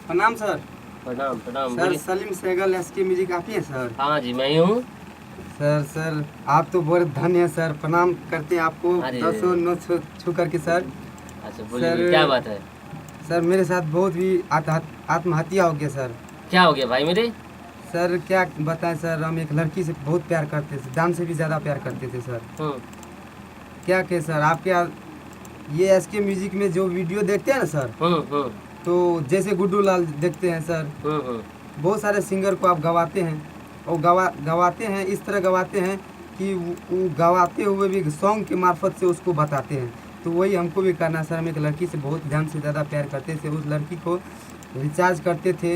प्रणाम सर। प्रणाम प्रणाम। Sir Salim Sehgal S K music आप ही हैं सर? हाँ जी मैं ही हूँ। सर सर आप तो बड़े धन्य हैं सर, प्रणाम करते हैं आपको अरे। 10 9 छू करके सर। अच्छा बोलिए, सर- क्या बात है? सर मेरे साथ बहुत भी आत्महत्या हो गया सर। क्या हो गया भाई मेरे? सर क्या बताएं सर, हम एक लड़की से बहुत प्यार करते थे, जान से भी ज़्यादा प्यार करते थे सर। क्या कहे सर, आपके ये एस के म्यूजिक में जो वीडियो देखते हैं ना सर, तो जैसे गुड्डू लाल देखते हैं सर, बहुत सारे सिंगर को आप गवाते हैं और गवाते हैं, इस तरह गवाते हैं कि वो गवाते हुए भी सॉन्ग के मार्फत से उसको बताते हैं। तो वही हमको भी करना है सर। हम एक लड़की से बहुत जान से ज़्यादा प्यार करते थे, उस लड़की को रिचार्ज करते थे,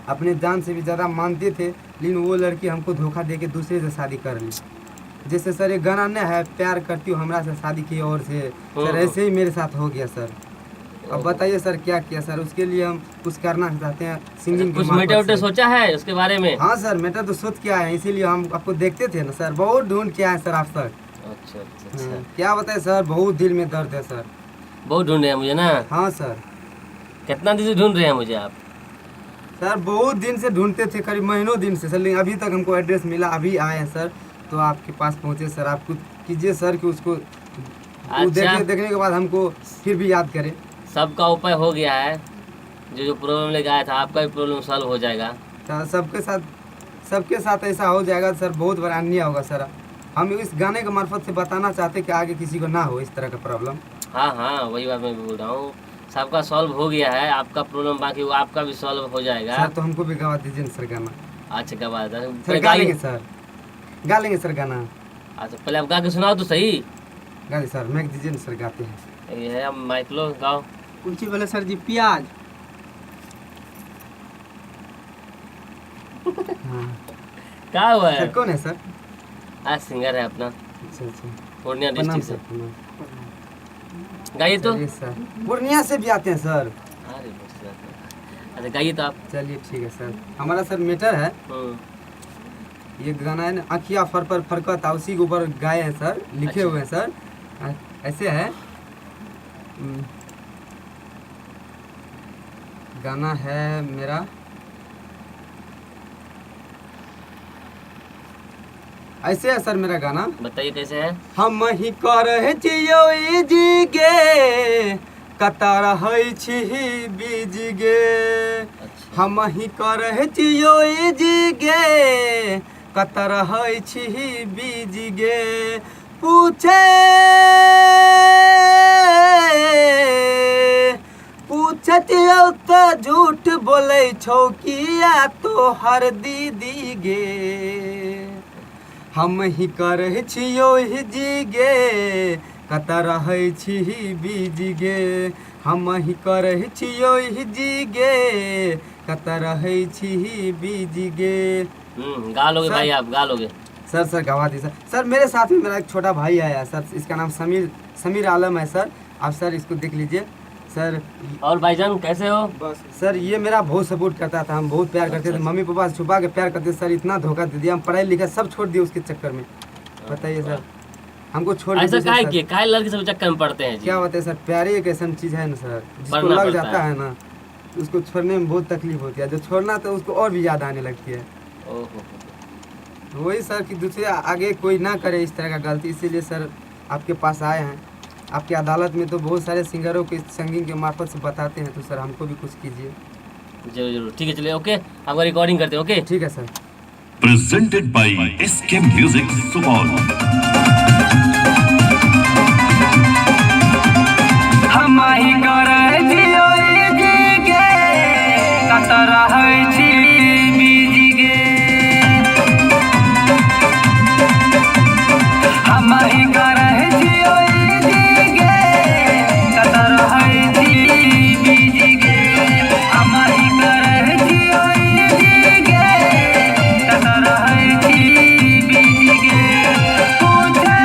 अपने जान से भी ज़्यादा मानते थे, लेकिन वो लड़की हमको धोखा दे के दूसरे से शादी कर ली। जैसे सर एक गाना नहीं है, प्यार करती हूँ हमरा से शादी की और से, सर ऐसे ही मेरे साथ हो गया सर। अब बताइए सर क्या किया सर, उसके लिए हम कुछ करना चाहते हैं सिंगिंग के कुछ मार्फत मेटर वेटर से। सोचा है उसके बारे में? हाँ सर मैटर तो सोच के आए हैं, इसीलिए हम आपको देखते थे ना सर, बहुत ढूंढ के आए सर आप सर। अच्छा अच्छा अच्छा। क्या बताए सर, बहुत दिल में दर्द है सर। बहुत ढूंढ रहे हैं मुझे ना? हाँ सर। कितना दिन से ढूंढ रहे हैं मुझे आप? सर बहुत दिन से ढूंढते थे, करीब महीनों दिन से सर, लेकिन अभी तक हमको एड्रेस मिला, अभी आए हैं सर, तो आपके पास पहुँचे सर। आप कुछ कीजिए सर कि उसको वो अच्छा। देखने के बाद हमको फिर भी याद करें। सबका उपाय हो गया है, जो जो प्रॉब्लम लेके आया था आपका भी प्रॉब्लम सॉल्व हो जाएगा। सर, सबके साथ ऐसा हो जाएगा सर, बहुत बड़ा अन्याय होगा सर। हम इस गाने के मार्फत से बताना चाहते हैं कि आगे किसी को ना हो इस तरह का प्रॉब्लम। हाँ हाँ वही बात मैं भी बोल रहा हूँ, सबका सॉल्व हो गया है, आपका प्रॉब्लम बाकी वो आपका भी सॉल्व हो जाएगा। सर तो हमको भी गवा दीजिए ना सर गाना। अच्छा गवा सर पहले गा लेंगे गाइए। सर, गा लेंगे सर गाना। अच्छा पहले आप गा के सुनाओ तो सही। गा दे सर, मैं दीजिए ना सर, गाते हैं। ये है अब माइक लो गाओ। कौन चीज बोले सर जी? प्याज। हाँ क्या हुआ है? सर कौन है सर? हाँ सिंगर है अपना। अच्छा अच्छा। पूर्णिया प्रणाम डिस्ट्रिक्ट सर, से। प्रणाम। गाइए तो। चलिए सर, पूर्णिया से भी आते हैं सर। अरे बहुत अच्छा। अच्छा गाइए तो आप। चलिए ठीक है सर, हमारा सर मैटर है ये गाना है ना, अखिया फर पर फरकत, उसी के ऊपर गाए हैं सर, लिखे अच्छा। हुए हैं सर। ऐसे है, गाना है मेरा, ऐसे है सर मेरा गाना। बताइए कैसे है? हम ही करे छियो जी गे, कत रहै छी बीज गे। अच्छा। हम ही करे छियो जी गे, कत रहै छी बीज गे। पूछे पूछतियौ त झूठ बोलै छौ किया तोहर दीदी गे। हम ही करै छियौ जी गे, कत रहै छी बीज गे। हम ही करै छियौ जी गे, कत रहै छी बीज गे। गा लोगे सर- भाई आप गा लोगे? सर सर गवा दी सर। सर मेरे साथ में मेरा एक छोटा भाई आया है सर, इसका नाम समीर, समीर आलम है सर। आप सर इसको देख लीजिए सर। और भाईजान कैसे हो? बस सर ये मेरा बहुत सपोर्ट करता था, हम बहुत प्यार करते थे, मम्मी पापा से छुपा के प्यार करते थे सर। इतना धोखा दे दिया, हम पढ़ाई लिखा सब छोड़ दिए उसके चक्कर में। बताइए सर, हमको छोड़ ऐसा दिया काहे सर। किए, काहे लड़के सब चक्कर में पड़ते हैं जी? क्या बताए सर, प्यारे एक ऐसा चीज़ है ना सर, जिसको पढ़ना लग पड़ता जाता है। है ना उसको छोड़ने में बहुत तकलीफ होती है, जो छोड़ना तो उसको और भी याद आने लगती है। ओहो। वही सर कि दूसरे आगे कोई ना करे इस तरह का गलती, इसीलिए सर आपके पास आए हैं। आपकी अदालत में तो बहुत सारे सिंगरों के सिंगिंग के मार्फत से बताते हैं, तो सर हमको भी कुछ कीजिए। जरूर जरूर, ठीक है चलिए, ओके आपका रिकॉर्डिंग करते हैं। ओके ठीक है sir. Presented by SK Music Supaul. हम ही करै छियौ जी गे, कत रहै छी बीज गे। हम ही करै छियौ जी गे, कत रहै छी बीज गे। हम ही करै छियौ जी गे, कत रहै छी बीज गे। पूछे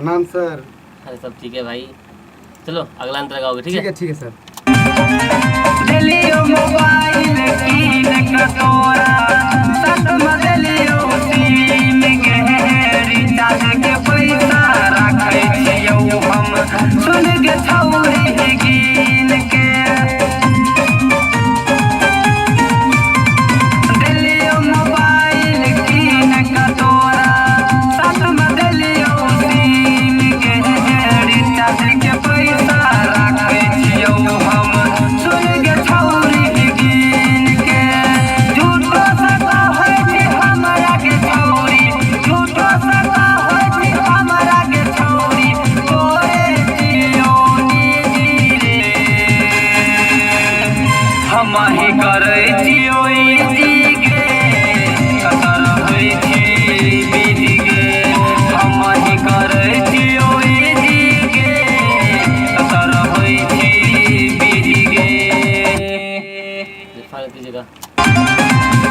प्रणाम सर। अरे सब ठीक है भाई, चलो अगला अंतर गाओगे, ठीक ठीक है? है, ठीक है सर। देलियो मोबाइल कीन के तोरा, साथ में देलियो सिम गे, रिचार्ज के पैसा राखै छियौ हम, सुन गे छौरी गिन के। देलियो मोबाइल कीन के तोरा, साथ में देलियो सिम गे, रिचार्ज के पैसा राखै छियौ हम, सुन गे छौरी गिन के। झूठो से कहै छी हमरा के छौरी, झूठो से कहै छी हमरा के छौरी, तोरे छियौ निजी रे। हम ही करै छियौ जी गे, कतऽ रहै छी बीजी गे। हम ही करै छियौ जी गे, कतऽ रहै छी बीजी गे। फाइनल कीजिएगा।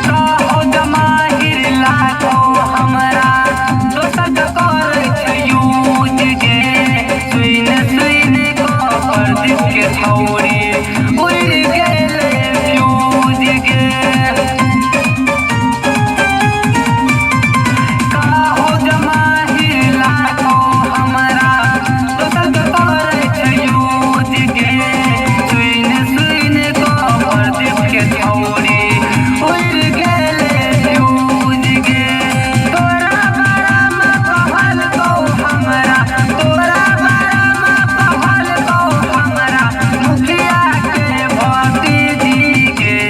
कहो जमाहिर लागो हमरा, दोसर के करै छै यूज गे। सुनि सुनि कऽ प्रदीप के छौरी उड़ि गेलै फ्यूज गे। कहो जमाहिर लागो हमरा, दोसर के करै छै यूज गे। सुनि सुनि कऽ प्रदीप के छौरी उड़ि गेलै फ्यूज गे। तोरा बारामे कहलकौ हमरा, तोरा बारामे कहलकौ हमरा, मुखिया के भतीजी गे।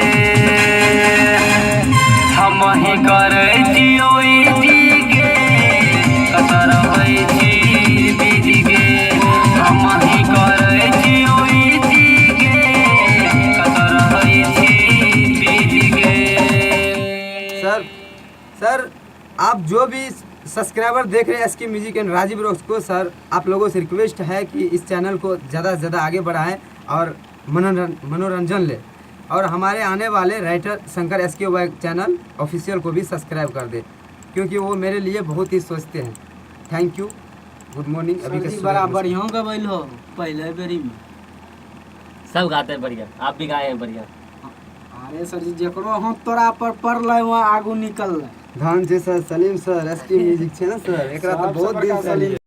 हम ही करै छियौ जी गे, कतऽ रहै छी बीजी गे। हम ही करै छियौ जी गे, कतऽ रहै छी बीजी गे। सर, सर आप जो भी सब्सक्राइबर देख रहे हैं SK music and Rajeev rocks को, सर आप लोगों से रिक्वेस्ट है कि इस चैनल को ज़्यादा से ज़्यादा आगे बढ़ाएं और मनोरंजन ले, और हमारे आने वाले writer Shankar SK Y channel official को भी सब्सक्राइब कर दे, क्योंकि वो मेरे लिए बहुत ही सोचते हैं। Thank you, good morning. अभी सर के जी बड़ा बढ़िया गबैल हो पहले बेरी में। सब गाते हैं बढ़िया, आप भी गाए हैं बढ़िया। अरे सर जी, जकरो हाथ तोरा पर पड़लै वहाँ आगू निकललै। धन जी sir, Salim sir, S K music छे ना सर, एकरा तो सबसे बहुत दिन बड़का से सलीम।